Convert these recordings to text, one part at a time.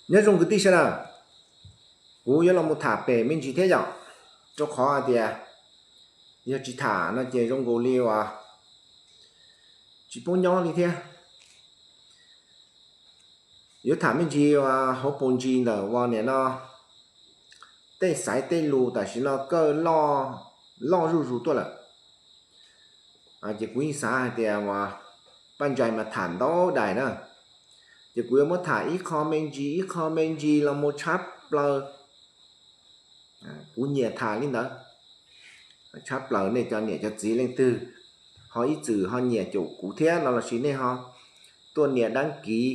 Nyob zoo kwv tij sawv daws, kuv yuav los mus tham pem me ntsis thiab yom, rau qhov hais tias yog tsis tham no ces zoo nkaus li uas tsis paub nyob li thiab. Yuav tham me ntsis uas hauv paus ntsis ntawm uas nim no tej xaiv tej lus tam sim no kawj loj zuj zus tuaj lawm. Ces kuv yeej xav hais tias uas Paj Ntsais mas tham ntau dais na, ces kuv yuav muab tham ib qho me ntsis ib qho me ntsis los mus tshab plaws. Kuv nyiam tham li ntawd, tshab plaws nej cov niam cov txiv leej twg ho ib txwm ho nyiam caum kuv thiab no los sis nej ho tuaj nias dab kiv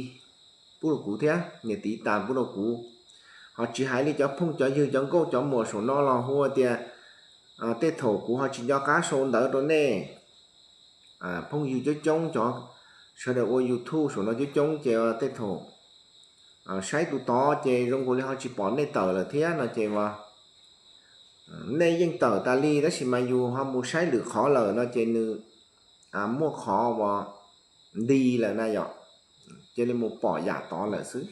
pub rau kuv thiab, nias tiv tas pub rau kuv. Ho tsis hais li cov phooj cov ywg cov nkauj cov muam saum no los hu tias tej thaum kuv ho tsis nco qab sau ntawv rau nej. Phooj ywg coob coob cov sawv daws ua YouTube saum no coob coob ces tej thaum saib tus tod ces zoo nkaus li ho tsis pom nej tawm lawm thiab no ces uas nej yeej tawm tas li tab sis mas yus ho mus saib lwm qhov lawm no ces nws muaj qhov uas nti lawm na yom, cia li mus pom yam tod lawm xwb.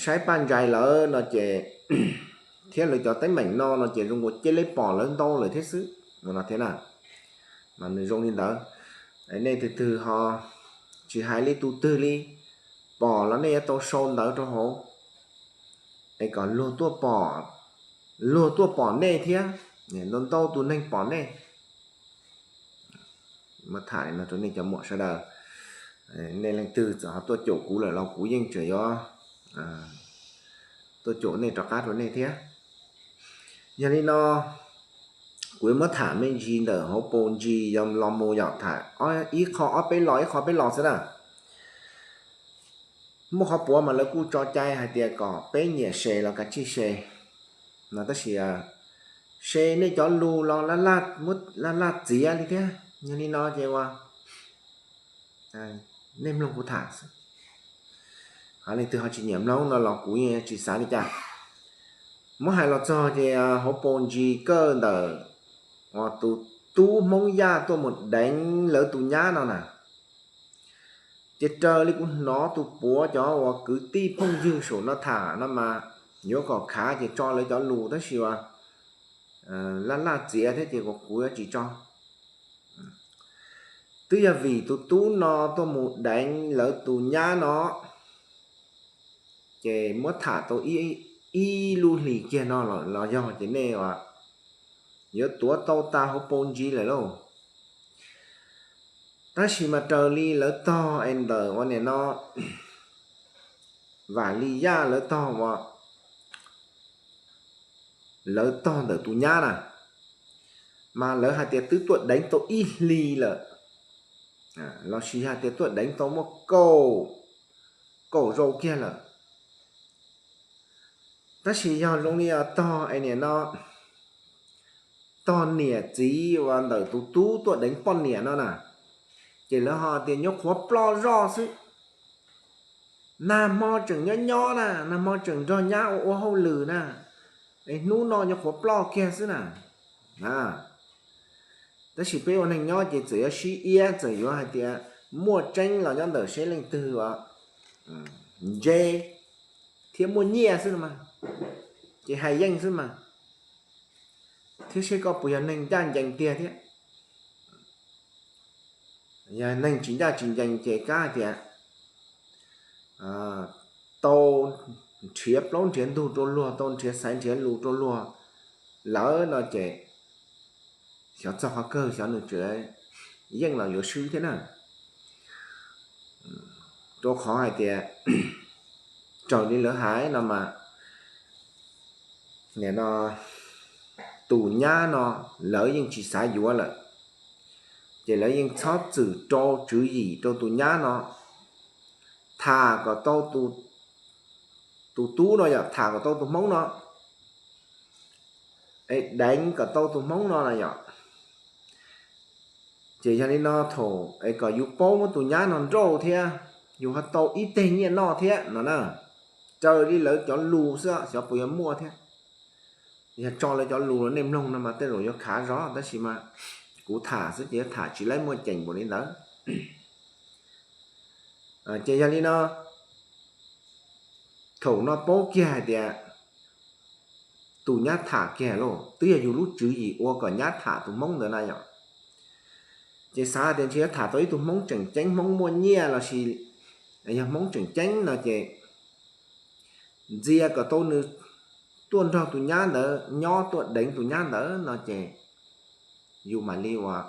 Saib Paj Ntsais lawm no ces thiab lawv cov teeb meem no no ces zoo nkaus cia li pom lawv ntau lawm thiab xwb no thiab na. Mas nws zoo li ntawd, nej twg twg ho tsis hais li tus twg li, pom los nej yuav tau sau ntawv rau hauv es kom luag tuaj pom, luag tuaj pom nej thiab, ntau ntau tus neeg pom nej. Muab tham li no rau nej cov muam sawv daws, nej leej twg txawm ho tuaj caum kuv lawm los kuv yeej tseem yuav tuaj caum nej rov qab rau nej thiab. Yog li no kuv yuav muab tham me ntsis ntawm hauv paus ntsis yog los mus yom, tham ib qho ob peb los ib qho peb los xwb na. Muaj qhov puav mas lawv kuj tso cai hais tias kom peb nyiam share los kav tsij share no tab sis share nej cov lus los laj laj txiav li thiab. Yog li no ces uas nej mloog kuv tham xwb, leej twg ho tsis nyiam mloog no los kuv yeej tsis xav li cas. Muab hais los txog ces hauv paus ntsis kawj ntawm uas tus tub Hmoob Yaj tuaj mus deev lawv tus nyab no na, ces raws li kuv hnov tus puav cov uas kwv tij phooj ywg saum no tham no mas yuav kom khav ces tso lawv cov lus tab sis uas laj laj txiav thiab ces kuv yuav tsis tso. Twb yog vim tus tub no tuaj mus deev lawv tus nyab no, ces muab tham tau ib lub hlis kiag no los yog ces nej yuav tuav tau tas hauv paus ntsis lawm lauj. Tab sis mas raws li lawv tog es ntawm uas nim no Vam Lis Yaj lawv tog uas lawv tog ntawm tus nyab na, mas lawv hais tias twb tuaj deev tau ib hlis lawm, los sis hais tias tuaj deev tau muaj kaum, kaum zaus kiag lawm. Tab sis yog zoo li tog es nim no tog niam txiv uas ntawm tus tub tuaj deev poj niam no na, ces lawv ho tias nyuam qhuav ploj zoj xwb. Nag hmo tseem nyob nyob na, nag hmo tseem nrog nyab ua ua hauj lwm na, es hnub no nyuam qhuav ploj kiag xwb na. Tab sis peb ua neeg nyob ces txawm yuav sib iab, txawm yuav hais tias muaj tseeb los nyob ntawm seb leej twg uas ntse thiab muaj nyiaj xwb no mas, ces hais yeej xwb mas, thiab seb koj puas yog neeg ncaj ncees tiag thiab. Yog neeg tsis ncaj tsis ncees ces kab hais tias tau nrhiav plaub nrhiav ntug rau luag, tau nrhiav xaiv nrhiav lus rau luag lawm no ces xyov txog qhov kawg xyov nws tseem yeej los yuav swb thiab na. Rau qhov hais tias raws li lawv hais no mas, nim no tus nyab no lawv yeej tsis xav yuav lawm, ces lawv yeej txhob txwm rau tswv yim rau tus nyab no, tham kom tau tus tub no yom, tham kom tau tus hmoob no, es deev kom tau tus hmoob no na yom. Ces yog li no thaum es kom yus paub muab tus nyab no nrauj thiab, yus ho tau ib teg nyiaj noj thiab no na. Raws li lawv cov lus xwb xyov puas yuav muaj thiab. Yog tso lawv cov lus los nej mloog no mas tej zaum yuav khav zog tab sis mas kuv tham xwb ces yuav tham tsis laib muaj ceem npaum li ntawd. Ces yog li no thaum no paub kiag hais tias tus nyab tham kiag lauj, twb yog yus lub tswv yim ua kom nyab tham tus hmoob ntawd na yom. Ces xav tias ntshe yuav tham tau ib tug hmoob tseem ceeb, hmoob muaj nyiaj lossis yog hmoob tseem ceeb no ces ntxias kom tau nws tuaj nrog tus nyab ntawd nyob, tuaj deev tus nyab ntawd no ces yus mam li uas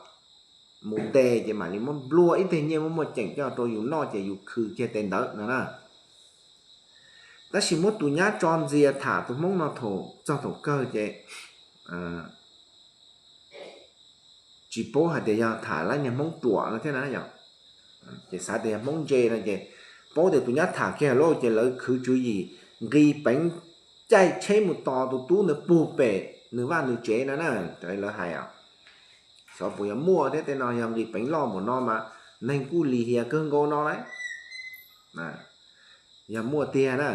mus ntes ces mam li muab nplua ib teg nyiaj muaj muaj ceem coj rau yus noj ces yus khwv kiag tes ntawd no na. Tab sis muab tus nyab tso ntxias tham tus hmoob no thaum txog thaum kawg ces tsis paub hais tias yog tham lab niag hmoob ruam no thiab na yom. Ces xav tias yog hmoob ntse no ces paub tias tus nyab tham kiag lauj ces lawv khwv tswv yim nqis peev caij tsheb mus tos tus tub ntawd puag pem nws vaj nws tsev no na. Raws lawv hais os, xyov puas yog muaj thiab, tej no yog nqis peev loj npaum no mas neeg kuj lim hiam kawg nkaus no lauj. Yog muaj tiag na,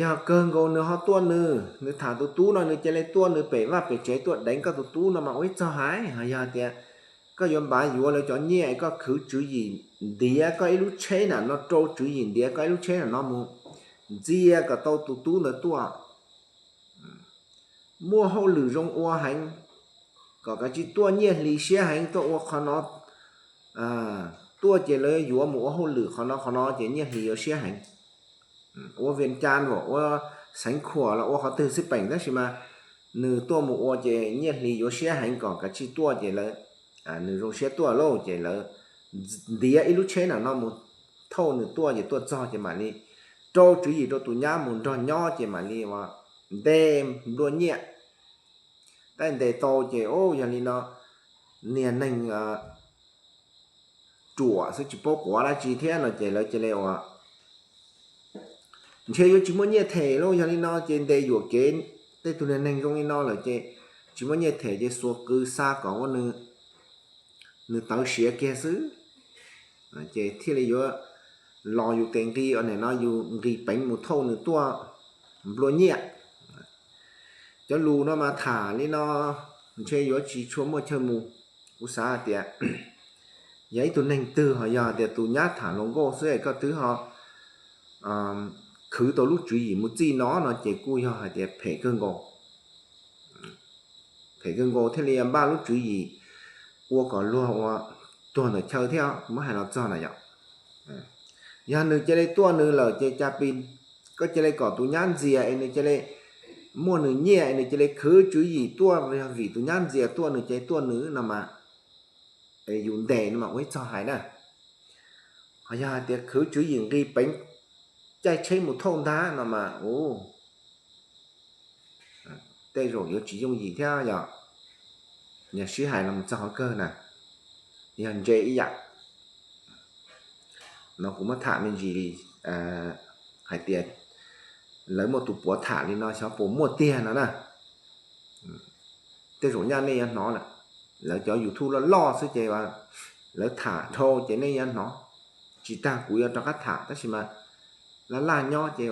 yog kawg nkaus nws ho tuaj nws, nws tham tus tub no nws cia li tuaj nws pem vaj pem tsev tuaj deev koj tus tub no mas ua ib txog hais. Ho yog tias koj yuav npav yuav lawv cov nyiaj es koj khwv tswv yim ntiav koj ib lub tsheb na no, rau tswv yim ntiav koj ib lub tsheb na no mus ntxias kom tau tus tub ntawd tuaj, muaj hauj lwm zoo ua heev, kom kav tsij tuaj, nyiaj hli siab heev, tuaj ua qhov no, tuaj ces lawv yuav mus ua hauj lwm qhov no qhov no ces nyiaj hli yuav siab heev. Ua Vias Cas los ua Xeev Khuam los ua qhov twg xij peem tab sis mas nws tuaj mus ua ces nyiaj hli yuav siab heev, kom kav tsij tuaj ces lawv, nws zoo siab tuaj lauj ces lawv ntiav ib lub tsheb na no mus thauj nws tuaj ces tuaj txog ces mam li rau tswv yim rau tus nyab mus nrog nyob ces mam li ua ntes nplua nyiaj. Tab ntes tau ces yog li no niag neeg ruam xwb tsis paub quav dab tsi thiab no ces lawv cia li ua ntshe yuav tsis muaj nyiaj them lauj. Yog li no ces ntes yuam kev tej tug niag neeg zoo li no lawm ces tsis muaj nyiaj them ces xuas qws xa kom ua nws tawv siav kiag xwb. Ces thiaj li yuav los yus tes nqi, nim no yus nqis peev mus thauj nws tuaj nplua nyiaj. Cov lus no mas tham li no ntshe yuav tsis tshua muaj chaw mus. Kuv xav hais tias yog ib tug neeg twg ho yog tias tus nyab tham hluas nkauj xwb es koj twb ho khwv tau lub tswv yim mus txij no no ces kuj yog hais tias phem kawg nkaus. Phem kawg nkaus thiaj li npaj lub tswv yim ua kom luag ua tuag ntawm chaw thiab. Muab hais los txog na yom, yog nws cia li tuaj nws lawm ces cas pis koj cia li kom tus nyab ntxias es nws cia li muaj nws nyiaj es nws cia li khwv tswv yim tuaj, yog vim tus nyab ntxias tuaj nws cia li tuaj nws no mas, es yus ntes no mas ua ib txog hais na. Ho yog hais tias khwv tswv yim nqis peev caij tsheb mus thauj ntag no mas u tej zaum yuav tsis yooj yim thiab yom. Yog sib hais los txog qhov kawg na, yog ntse ib yam no kuv muab tham me ntsis hais tias lawv muaj tus puav tham li no xyov puas muaj tiag no na. Tej zaum nyaj nej yuav hnov lawm, lawv cov YouTube loj loj xwb ces lawv tham dhau ces nej yuav hnov. Tsis tag kuv yuav rov qab tham tab sis mas laj laj nyob ces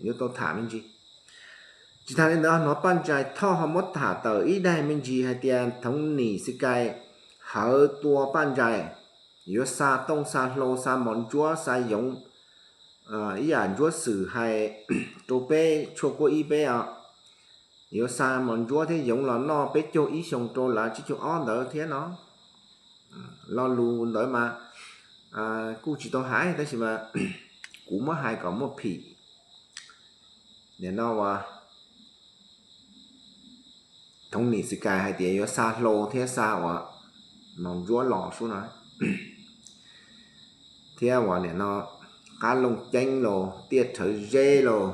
yuav tau tham me ntsis. Tsis tas li ntawd hnov Paj Ntsais Thoj ho muab tham tawm ib daim me ntsis hais tias Thoov Nim Xis Kais hawv tua Paj Ntsais, yuav xa tooj xa hlau xa mos ntsuab xa yoov, ib yam ntsuab xwm hais rau peb tshuaj kuab ib peb os. Yuav xa mos ntsuab thiab yoov los noj peb caug ib xyoos rau lav tsib caug ob ntawd thiab no. Lo lus ntawd mas kuj tsis tau hais tab sis mas kuv muab hais kom muaj phim. Nim no uas Thoov Nim Xis Kais hais tias yuav xa hlau thiab xa uas mos ntsuab los sub no, thiab uas nim no qab looj ceeb los tiaj rhawv zeb los,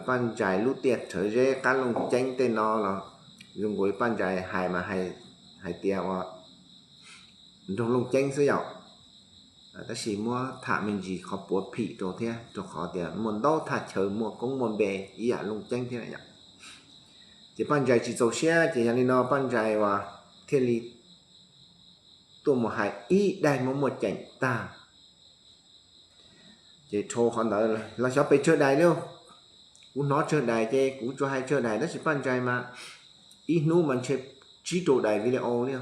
Paj Ntsais lub tiaj rhawv zeb qab looj ceeb tej no los zoo nkaus li Paj Ntsais hais mas hais tias uas nroog looj ceeb xwb yom. Tab sis muab tham me ntsis qhov puav phim rau thiab rau qhov tias muaj ntau thaj chaw muaj koob muaj npe ib yam looj ceeb thiab yom. Ces Paj Ntsais tsis txaus siab ces yog li no Paj Ntsais uas thiaj li tuaj mus hais ib daim muaj muaj ceem tag. Ces dhau qhov ntawd los xyov pes tsawg daim li. Kuv hnov tsawg daim ces kuv tsuas hais tsawg daim tab sis Paj Ntsais mas ib hnub mas ntshe tsib rau daim video li.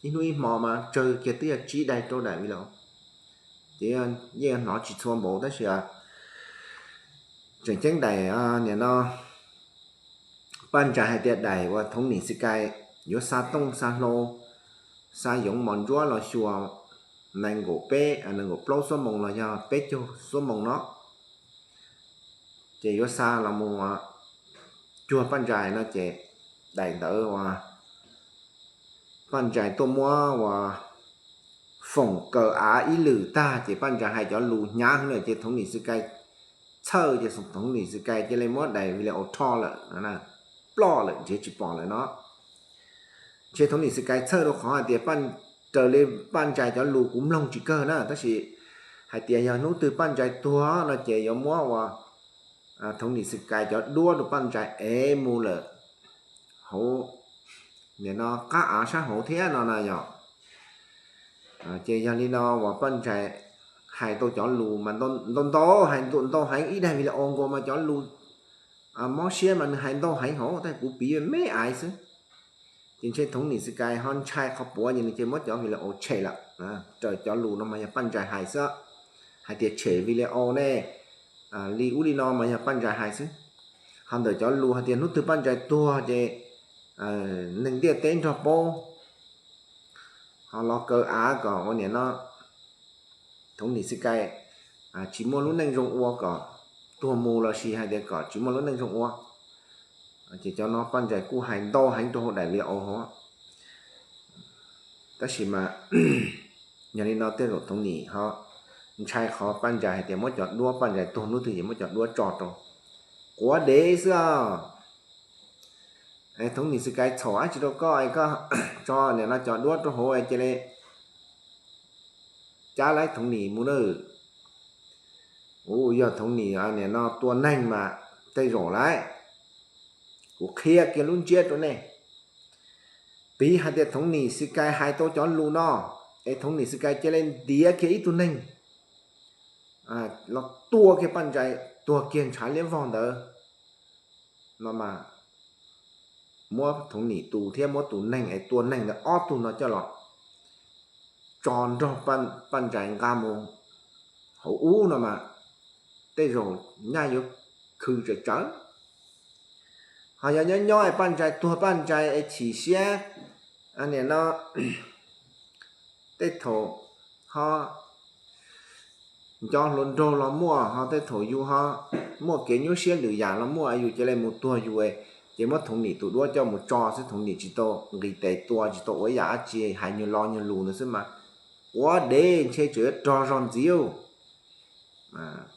Ib hnub ib hmo mas tsawg kiag twb yog tsib daim rau daim video. Ces yeej hnov tsis txhua npaum tab sis tseem ceeb daim, nim no Paj Ntsais hais tias daim uas Thoob Nim Xis Kais yuav xa tooj xa hlau, xa yoov mos ntsuab los xyuas nees nkaum peb, nees nkaum plaub xuab moos los yog peb caug xuab moos no, ces yuav xa los mus cuag Paj Ntsais no ces daim ntawd uas Paj Ntsais tuaj muab uas foom kaw av ib lwm tag ces Paj Ntsais hais cov lus hnyav heev lawm ces Thoob Nim Xis Kais txhawj ces Thoob Nim Xis Kais cia li muab daim video rho lawm, ploj lawm nrhiav tsis pom lawm no. Ntshe Thoob Nim Xis Kais txhawj rau qhov hais tias raws li Paj Ntsais cov lus kuv mloog tsis kawg na tab sis hais tias yog hnub twg Paj Ntsais tuag no ces yuav muab uas Thoob Nim Xis Kais cov duab rau Paj Ntsais ev mus lawm hauv nim no qab av sab hauv thiab no na yom. Ces yog li no uas Paj Ntsais hais tau cov lus mas ntau ntau, hais ntau heev, ib daim video nkaus mas cov lus mob siab mas nws hais ntau heev hauv tab sis kuv piv me me aiv xwb. Ces ntshe Thoob Nim Xis Kais ho ntshai qhov puav ces nws cia li muab cov video tshem lawm. Raws cov lus no mas yog Paj Ntsais hais xwb, hais tias tshem video ne, li ub li no mas yog Paj Ntsais hais xwb. Ho ntawm cov lus hais tias hnub twg Paj Ntsais tuag ces neeg ntiaj teb nrog paub, ho los kaw av kom ua nim no Thoob Nim Xis Kais tsis muaj lub neej zoo ua, kom tuag mus los sis hais tias kom tsis muaj lub neej zoo ua. Ces cov no Paj Ntsais kuj hais ntau heev rau hauv daim video hauv. Tab sis mas yog li no tej zaum Thoob Nim ho ntshai qhov Paj Ntsais hais tias muab cov duab, Paj Ntsais tuag hnub twg ces muab cov duab tso rau. Quav dev xwb os. Thoob Nim Xis Kais txhaum dab tsi rau koj es koj tso nim no cov duab rau hauv cia li cab laib Thoob Nim mus nawb. Ua yog Thoob Nim nim no tua neeg mas tej zaum lawm. Kuv qhia kiag lub ntsiab rau nej. Piv hais tias Thoob Nim Xis Kais hais tau cov lus no es Thoob Nim Xis Kais cia li ntiav kiag ib tug neeg los tua kiag Paj Ntsais tuag kiag ntshav liab vog ntawd no mas muab Thoob Nim tus thiab muab tus neeg es tua neeg ntawd ob tug no coj los tso nrog Paj Ntsais nqa mus hauv ub no mas tej zaum nyaj yuav khw tsawv tsawv. Ho yog nyob nyob es Paj Ntsais tuag Paj Ntsais es chim siab nim no tej thaum ho nco hluas nraug los muaj, ho tej thaum yus ho muaj kev nyuaj siab lwm yam los muaj, yus cia li mus tuag yus, ces muab Thoob Nim tus duab coj mus tso xwb, Thoob Nim tsis tau nqis tes tua, tsis tau ua ib yam dab tsi, hais nyuag lo nyuag lus ntawd xwb mas quav dev, ntshe tseem yuav rog zog ntxiv,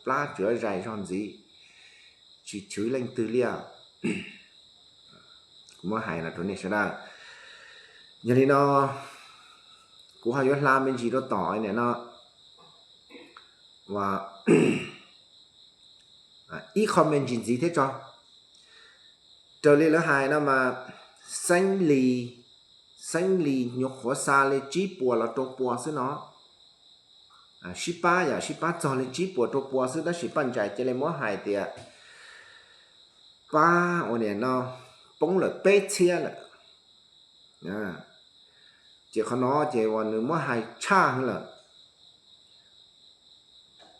plab tseem yuav zais zog ntxiv, tsis chwv leej twg li. Kuv muab hais no rau nej sawv daws. Yog li no kuv ho yuav hla me ntsis rau tom nim no ib qho me ntsis ntxiv thiab tso. Raws li lawv hais no mas Xeeb Lis, Xeeb Lis nyuam qhuav xa li tsib puas los rau puas xwb no. Sib pab yom, sib pab txog li tsib puas rau puas xwb tab sis Paj Ntsais cia li muab hais tias pab ua nim no poob lawm peb txhiab lawm. Ces qhov no ces uas nws muab hais tshaj heev lawm.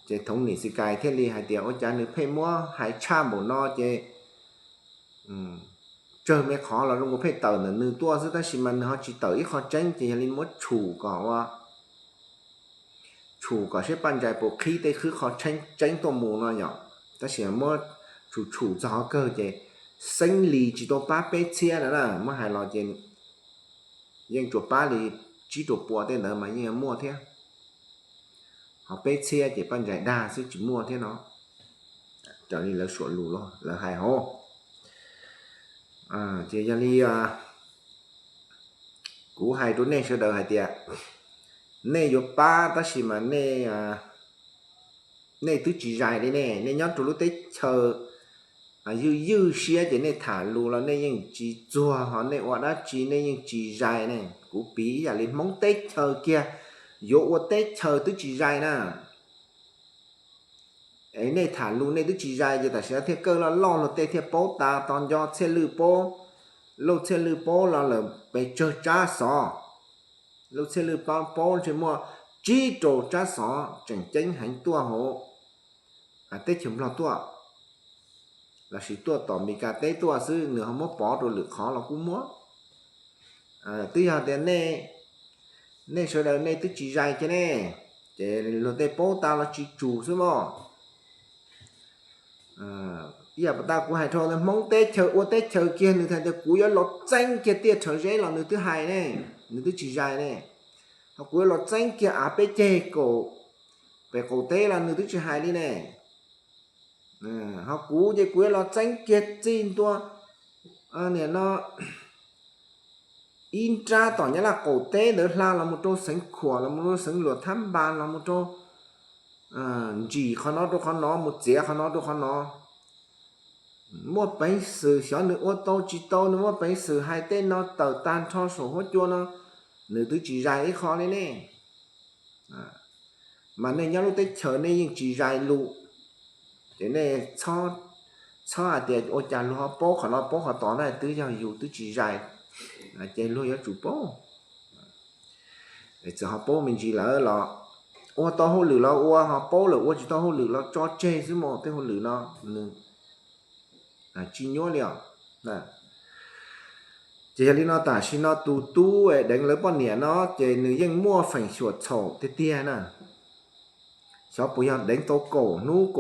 Ces Thoob Nim Xis Kais thiaj li hais tias ua cas nws pheej muab hais tshaj npaum no ces tsawg me qhov los zoo nkaus pheej tawm ntawm nws tuaj xwb tab sis mas nws ho tsis tawm ib qho tseeb ces yog li muab tshum kom ua tshum kom seb Paj Ntsais puas qhib tej qhwb qhov tseeb tuaj mus no yom. Tab sis muab tshum tshum txog qhov kawg ces Xeeb Lis tsis tau pab peb txhiab no na, muab hais los ces yeej tsuas pab li tsib rau pua tej ntawd mas yeej muaj thiab. Ho peb txhiab ces Paj Ntsais dag xwb tsis muaj thiab no. Raws li lawv suam lus lawv hais hauv. Ces yog li kuv hais rau nej sawv daws hais tias nej yuav pab tab sis mas nej twb tsis zais li ne, nej nyob rau lub teb chaws ywj ywj siab ces nej tham lus los nej yeej tsis txuag, ho nej ua dab tsi nej yeej tsis zais ne. Kuv piv ib yam li Hmoob teb chaws kiag, yuav ua teb chaws twb tsis zais na. Es nej tham lus nej twb tsis zais ces tam sim no thiaj kawj loj loj, luag tej thiaj paub tas, tos nco Txhiaj Lwj paub, Lauj Txhiaj Lwj paub los lawm pes tsawg tsab xov. Lauj Txhiaj Lwj paub ntshe muaj tsib rau tsab xov tseem ceeb heev tuaj hauv teb chaws Nplog tuaj, lossis tuaj tom Meskas teb tuaj xwb, nws ho muab pov rau lwm qhov los kuj muaj. Twb yog tias nej sawv daws nej twb tsis zais kiag ne, ces luag tej paub tas los tsis tsum xwb mog. Ib yam pas tas kuv hais rau Hmoob teb chaws ua teb chaws kiag nws hais tias kuv yuav los txeeb kiag tiaj rhawv zeb los nws twb hais ne, nws twb tsis zais ne. Ho kuv yuav los txeeb kiag av peb ceg kaum pem qaum teb los nws twb tsis hais li ne. Ho kuv ces kuv yuav los txeeb kiag txij ntua, nim no ib nrab tom Nyab Laj qaum teb ntawd hla los mus rau xeev Khuam, los mus rau xeev Luam Thab Npas, los mus rau ntsim qhov no rau qhov no, mus txiav qhov no rau qhov no. Muaj peev xwm xyov nws ua tau tsis tau, nws muaj peev xwm hais tej no tawm tag nrho saum huab cua no, nws twb tsis zais ib qho li ne. Mas nej nyob lub teb chaws nej yeej tsis zais lus, ces nej txhob hais tias ua cas luag ho paub qhov no paub qhov tod na, twb yog yus twb tsis zais, ces luag yuav tsum paub. Txawm ho paub me ntsis lawm los ua tau hauj lwm los ua, ho paub lawm ua tsis tau hauj lwm los tso tseg xwb mas tej hauj lwm no nws tsis nyuaj li os. Ces yog li no tam sim no tus tub deev lawv poj niam no ces nws yeej muaj feem xyuam txhaum tiag tiag na. Xyov puas yog deev tau kaum hnub,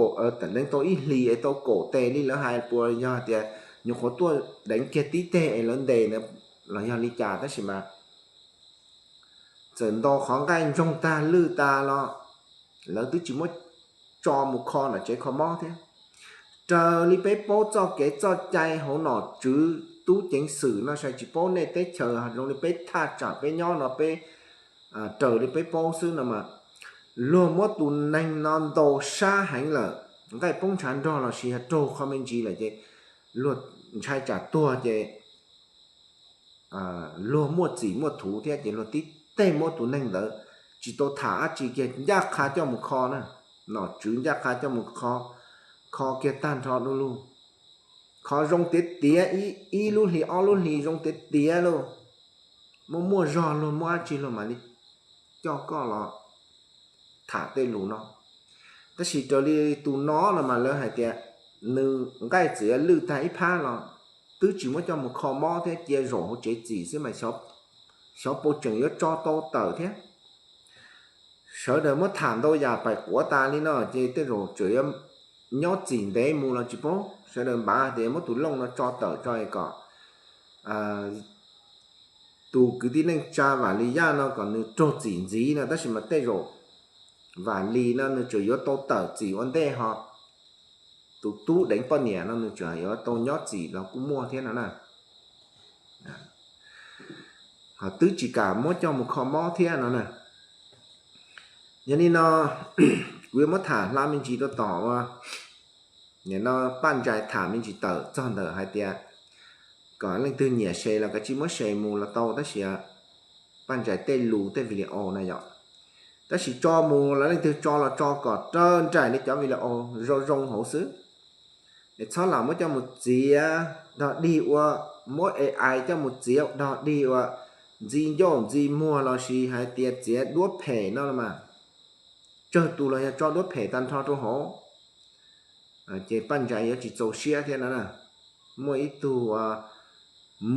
deev tau ib hlis es tau kaum tes li lawv hais, puas yog tias nyuam qhuav tuaj deev kiag tib teg es lawv ntes ntawd los yog li cas, tab sis mas txawm ntaus qhov nqaij ntsoog tag lwj tas los lawv twb tsis muab tso mus kho nram tsev kho mob thiab. Raws li peb paub txoj kev txoj cai hauv nom tswv tub ceev xwm no sai, tsis paub nej teb chaws zoo li peb thaj tsam peb nyob no peb, raws li peb paub xwb no mas luag muab tus neeg no ntaus sab heev lawm, nqaij poob ntshav nrog lossis yog raug qhov me ntsis lawm ces luag ntshai tsam tuag ces luag muaj txim muaj thuv thiab ces luag tib teg muab tus neeg ntawd tsis tau tham dab tsi kiag ncaj qha coj mus kho na. Nom tswv ncaj qha coj mus kho, kho kiag tag nrho du lug, kho zoo tiav tiav, ib lub hlis ob lub hlis zoo tiav tiav lauj, muaj muaj zog luag muaj dab tsi luag mam li coj koj los tham tej lus no. Tab sis raws li tus no no mas lawv hais tias nws nqaij txawm yuav lwj tag ib phab los twb tsis muab coj mus kho mob thiab, cia zaum hauv tsev txim xwb mas xyov puas tseem yuav tso tau tawm thiab. Sawv daws muab tham ntau yam paim quav tas li no ces tej zaum tseem yuav nyob txim ntev mus los tsis paub. Sawv daws npav tias muab tus looj no tso tawm tso es kom tus kwv tij neej tsa Vam Lis Yaj no kom nws raug txim ntxiv no, tab sis mas tej zaum Vam Lis no nws tseem yuav tau tawm txim ua ntej ho tus tub deev poj niam no nws tseem yuav tau nyob txim los kuj muaj thiab no na. Ho twb tsis kam muab coj mus kho mob thiab no na. Yog li no kuv yuav muab tham hla me ntsis rau tom ua, nim no Paj Ntsais tham me ntsis tawm txog ntawm hais tias kom leej twg nyiam share los kav tsij muab share mus los tau, tab sis Paj Ntsais tej lus tej video na yom, tab sis tso mus los leej twg tso los tso kom raws nraim li cov video zoo zoo hauv xwb. Es txhob lam muab coj mus txiav dog dig ua, muab A I coj mus txiav dog dig ua ntxi ncauj ntxi muag lossis hais tias txiav duab phem no mas tsawg tus los yog tso duab phem tag nrho rau hauv. Ces Paj Ntsais yuav tsis txaus siab thiab no na. Muaj ib tug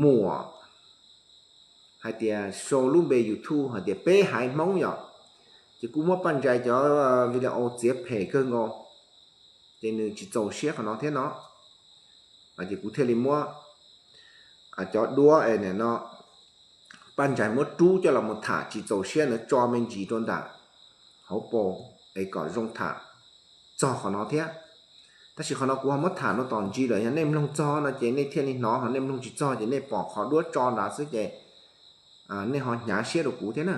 muam hais tias sau lub npe YouTube hais tias Peb Haiv Hmoob yom, ces kuj muab Paj Ntsais cov video txiav phem kawg nkaus, ces nws tsis txaus siab qhov no thiab no. Ces kuv thiaj li muab cov duab es nim no Paj Ntsais muab rub coj los mus tham tsis txaus siab ntawd tso me ntsis rau ntawm hauv paus es kom zoo tham txog qhov no thiab. Tab sis qhov no kuv ho muab tham rau tom ntsis lawm, yog nej mloog txog no ces nej thiaj li hnov, ho nej mloog tsis txog ces nej pom qhov duab tso ntawd xwb ces nej ho hnyav siab rau kuv thiab na.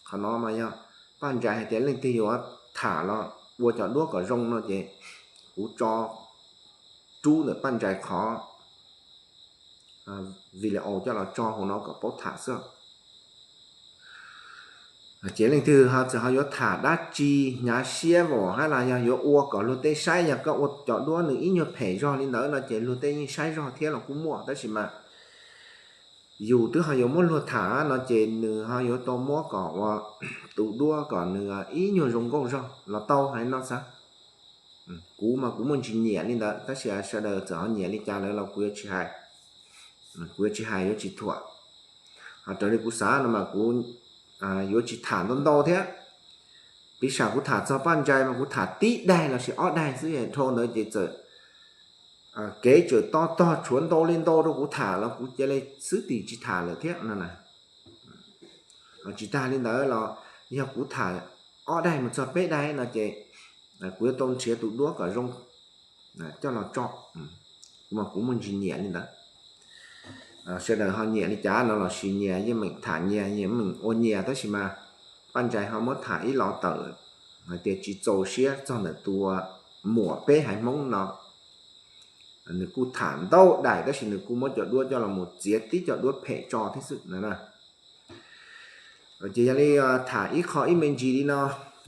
Qhov no mas yog Paj Ntsais hais tias leej twg yuav tham los ua cov duab kom zoo no ces kuv tso rub ntawm Paj Ntsais qhov video coj los tso hauv no kom paub tham xwb. Ces leej twg ho txawm ho yuav tham dab tsi hnyav siab vos hab los yog yuav ua kom luag tej saib, yog koj ua cov duab nws ib nyuag phem zog li ntawd no ces luag tej yeej saib zog thiab los kuj muaj, tab sis mas Yus twb ho yuav muab luag tham no ces nws ho yuav tau muab kom ua tus duab kom nws ib nyuag zoo nkauj zog los tau hais no xav. Kuv mas kuv muaj ntsis nyiam li ntawd tab sis sawv daws txawm ho nyiam li cas lawm los kuv yuav tsis hais, kuv yuav tsis hais yuav tsis thuam. Ho raws li kuv xav no mas kuv yuav tsis tham ntau ntau thiab. Piv xam kuv tham txog Paj Ntsais mas kuv tham tib daig los sis ob daig xwb, dhau ntawd ces txawm kev txawm to tog tshuav ntau li ntau rau kuv tham los kuv cia li xwb tim tsis tham lawm thiab no na. Tsis tag li ntawd los yog kuv tham ob daig mus txog peb daig no ces kuv yuav tau nrhiav tus duab kom zoo coj los tso. Kuv mas kuv muaj ntsis nyiam li ntawd. Sawv daws ho nyiam li cas no los sis nyias yeej meem tham nyias, nyias meem ua nyias tab sis mas Paj Ntsais ho muab tham ib lo tawm hais tias tsis txaus siab txog ntawm tus muam peb haiv Hmoob no. Nws kuj tham ntau daim tab sis nws kuj muab cov duab coj los mus txiav tib cov duab phem tso thiab xwb na. Ces yog li tham ib qho ib me ntsis li no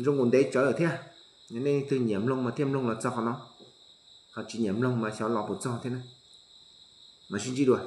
zoo nkaus ntev tsawv lawm thiab. Nej leej twg nyiam mloog mas thiaj mloog los txog qhov no, ho tsis nyiam mloog mas xyov los puas txog thiab na. Mas sib ntsib dua.